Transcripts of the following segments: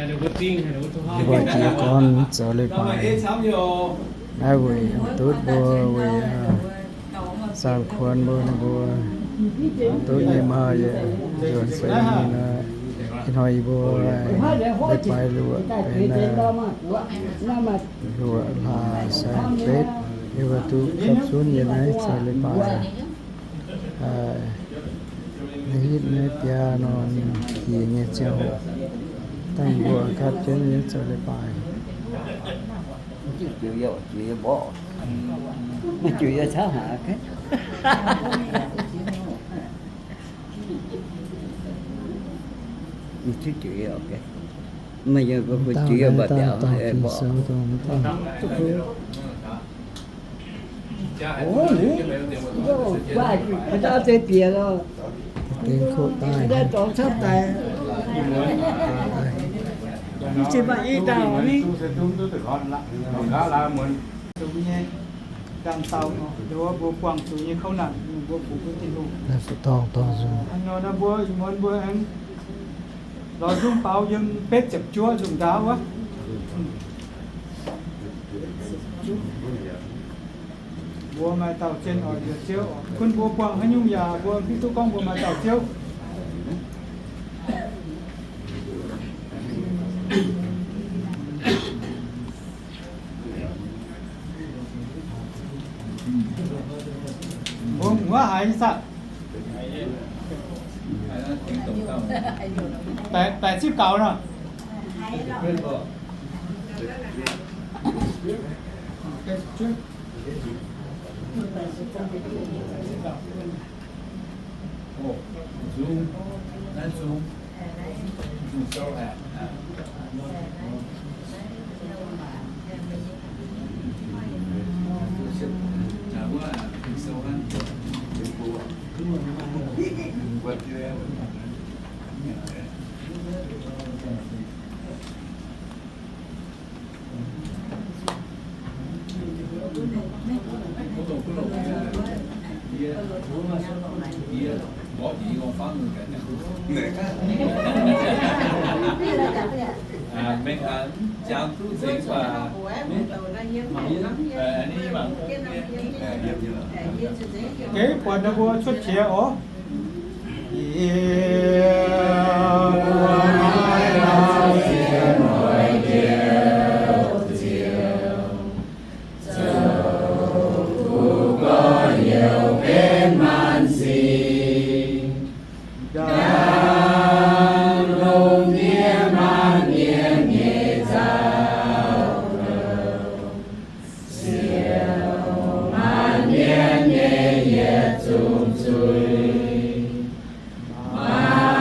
Mbuo jiez gorn zoux leiz-baaix naaiv weic duqv mbuo weic saeng-kuonx mbuo, ninh mbuo duqv nyei maa yie nzuonx se ih hnoi yie mbuo leiz-baaix luoqc benx luoqc hlaax saeng betv, yie mbuo duqv gapv zunv yie naaiv zoux leiz-baaix. Naaiv hitv naaiv biaa norm jiex nyei ziangh hoc, dangh mbuo gapv jienv nyei zoux leiz-baaix. Zuqc nyei, dangh dauh nor, mbuo buangh zuqc nyei kouv naanc, mbuo fungx duqv Tin-Hungh. Hnangv nor naaiv mbuo ih muonz mbuo aengx lorz nzung faaux yiem betv ziepc juov nzungh ndaauv wuov. Mbuo maaih dauh zien oix njoux Ziouv, gunv mbuo buangh haaix nyungc yaac mbuo hiuv duqv gorngv mbuo maaih dauh Ziouv. Mbuo muoz haiz nyei saah? Baeqc, baeqc ziepc gaux nor. Gengh buatc ninh mbuo cuotv qiex oc. Yie mbuo maiv lau ziex noic njoux Ziouv, zoux kuv gorx-youz benx maanc sic, ndaangc longx diev maanc mienh nyei zaux-louc, siouc maanc mienh nyei yietc zungv zuiz. Maaih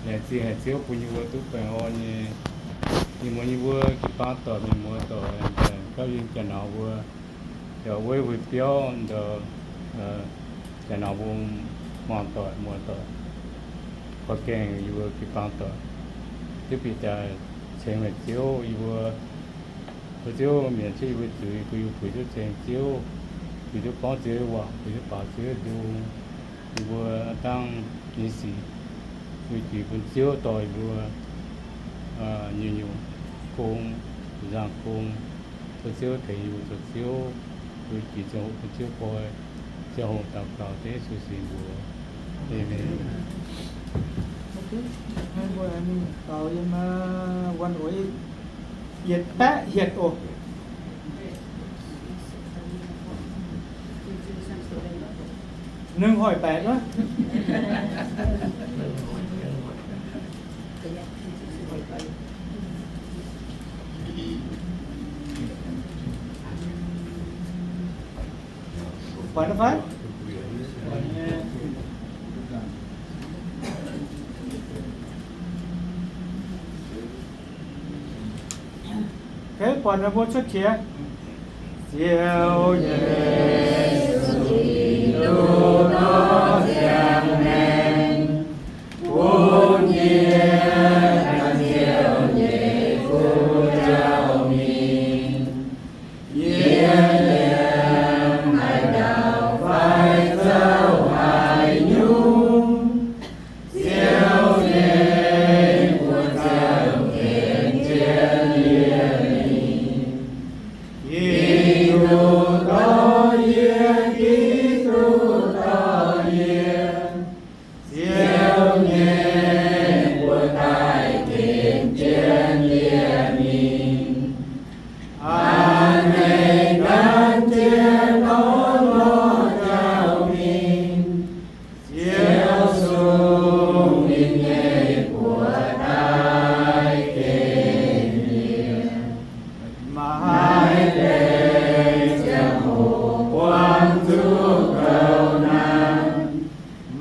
Laengz zingh haic Ziouv bun yie mbuo duqv baengh orn nyei, yie mbuo, yie mbuo jiu-baang doic, mienh muoz doic, gauh yiem jaax-nauz mbuo, yaac wuov mbuo biauv ndau, jaax-nauz mbuo muangx doic, muoz doic, korv gaengh yie mbuo jiu-baang doic, duqv bieqc daaih ceng meih Ziouv. Yie mbuo, Ziouv mienh cuotv yie mbuo zuiz, bun yie mbuo puix duqv ceng Ziouv, puix duqv gorngv Ziouv waac, puix duqv baaux Ziouv nzung. Yie mbuo dangh nyei sic, yie mbuo jiex bun Ziouv dorh yie mbuo nyei nyungc gong, nzangc gong, tov Ziouv tengx yie mbuo zoux Ziouv, yie mbuo jiex ziangh hoc bun Ziouv koi, ziangh hoc daux gaux dengv Yesu singx mbuox. Aamen. Yietc baeqv hietc oc. Ninh hoic baeqc wuov. Buatc fai? Kei buatc ninh mbuo cuotv qiex. Ziouv Yesu Giduc, dorh ziangh maengx bun yie, gan Ziouv nyei kuv jauv mingh. Yie liemh haaix dauh fai zouv haaix nyungc, Ziouv nyei buoz-zaux ken jienv yie mingh. Giduc dorh yie, Giduc dorh yie, Ziouv nyei buoz-zaux ken jienv yie mingh. A'hneiv gan jienv orn lorz jauv mingh, Ziouv sung ninh nyei buoz-zaux ken yie. Maiv deix ziangh hoc buangh zuqc kouv naanc,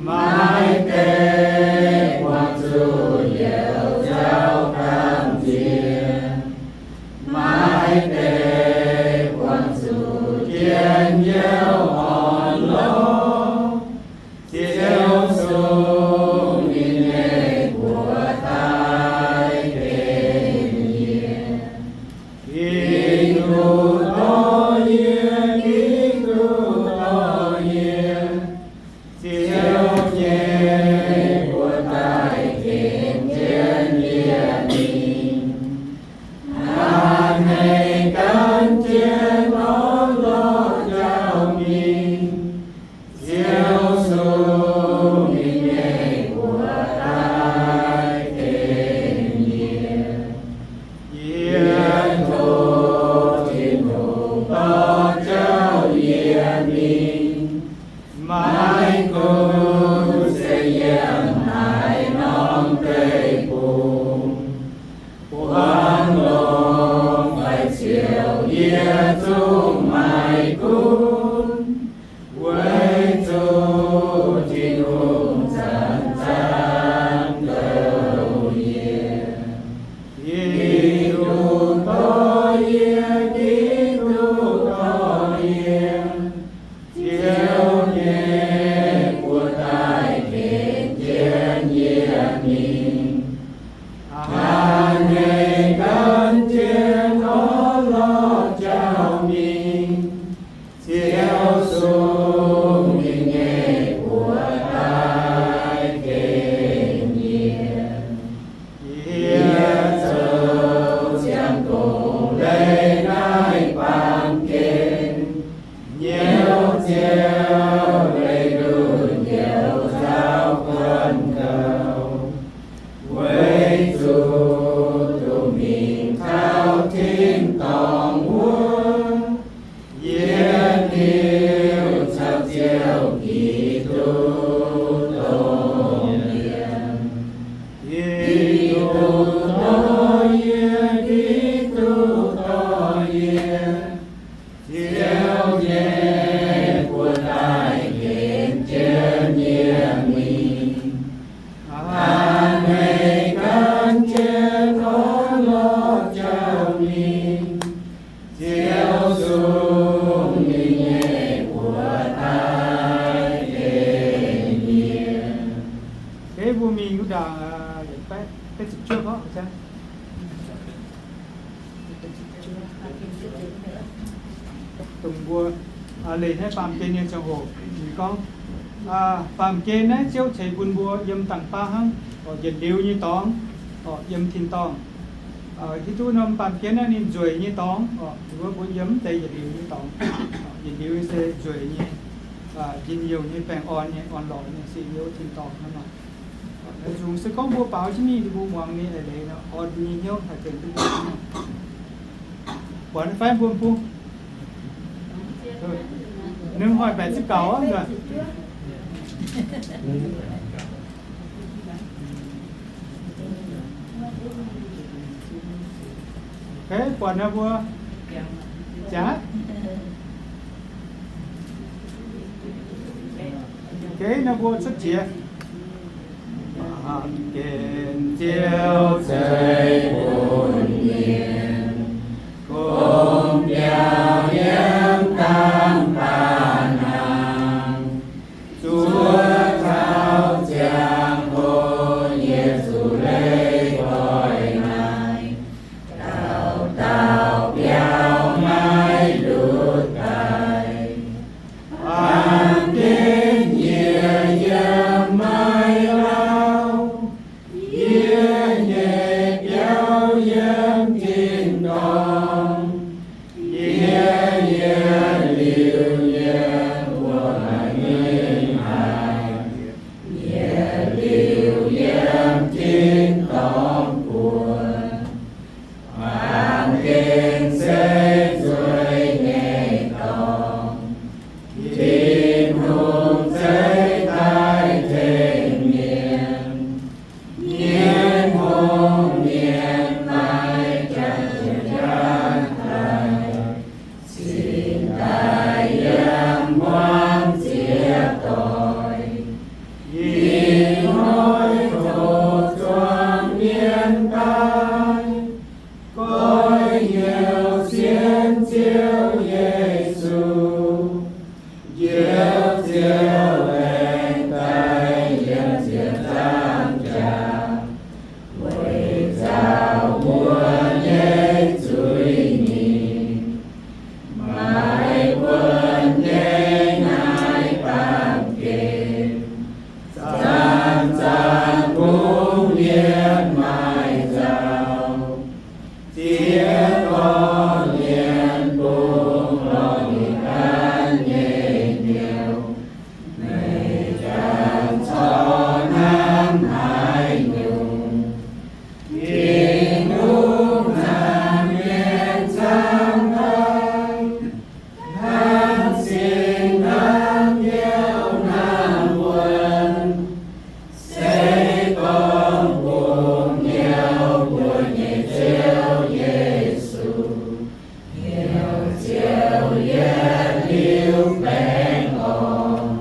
maiv deix buangh zuqc youc zaux gamh nziex, maiv deix buangh zuqc njien-youh orn-lorqc, Ziouv sung ninh nyei buoz-zaux ken yie. Giduc dorh yie, Giduc dorh yie, Ziouv nyei buoz-zaux ken jienv yie mingh. A'hneiv gan jienv orn lorz jauv mingh, Ziouv sung ninh nyei buoz-zaux ken yie. Yie tov Tin-Hungh dorh jauv yie mingh, maiv gunv se yiem haaix norm deic-bung, buangv longx fai ciouc yie zungv maiv gunv. Weic zuqc Tin-Hungh zanc-zanc douc yie. Giduc dorh yie, Giduc dorh yie, Ziouv nyei buoz-zaux ken jienv yie mingh. A'hneiv gan jienv orn lorz jauv mingh, Ziouv sung ninh nyei buoz-zaux ken yie. Yie zoux ziangh gong leih naaiv baamh gen, nyouz Ziouv leih ndunh youc zaux guanh gaux. Weic zuqc dongh Dongh mbuo, aa, leih naaiv baamh gen nyei ziangh hoc, ninh gorngv, aa, baamh gen naaiv Ziouv ceix bun mbuo yiem dangh baav hnangv, orqc, yietc liuz nyei dorngx, orqc, yiem tin-dorngh. Aa, hiuv duqv norm baamh gen naaiv ninh nzueic nyei dorngx, orqc, ninh mbuo mbuo yiem mv deix yietc liuz nyei dorngx. Orqc, yietc liuz se nzueic nyei, aa, njien-youh nyei, baengh orn nyei, orn-lorqc nyei, se yiem tin-dorngh hnangv nor. Naaiv nzungh se gorngv mbuo baaux jienv mingh, mbuo muangx nyei eix leiz nor, orn mbuo nyei hnyouv haih tengx duqv mbuo. Buatc fai mbuo bung, ninh hoic baeqc zipv gaux aqv. Buatc naaiv mbuo jaax, naaiv mbuo cuotv jiex. Baamh gen Ziouv ceix bun mienh, gomv biaux yiem dangh baav hnangv. Zuov taux ziangh hoc yie zuqc leih doix naaic, dauh dauh biaux maiv ndutv daaih. Baamh gen yie yiem maiv lauh, yie nyei biauv yiem tin-dorngh. Yie, yie liuz yie mbuo maiv mingh haaix, yie liuz yiem tin-dorngh buonc. Baamh gen se nzueic nyei dorngx, Tin-Hungh zeiz daaih tengx mienh. Mienh hungh mienh maiv jangx jienv jangx daaih, cingx daaih yiem hmuangv ziex doic. Ih hnoi tov zuangx mienh daaih, goiv hnyouv sienx Ziouv Yesu. Njoux Ziouv aengx daaih yiem ziepc nzaangc jaax, weic nzauh mbuo nyei zuiz nyei. Maaih wuonh nyei naaiv baamh gen, zanc-zanc bungx mienh maaih nzauh. Ziex dorngx mienh bungx lorz ninh ganh nyei hnyouv, meih ganh corc hnamv haaix nyungc. Tin-Hungh hnamv mienh camv haic, hnamv sin hnamv hnyouv hnamv wuonh, se gorngv bungx hnyouv mbuo nyei Ziouv Yesu, hnyouv Ziouv yietc liuz baengh orn.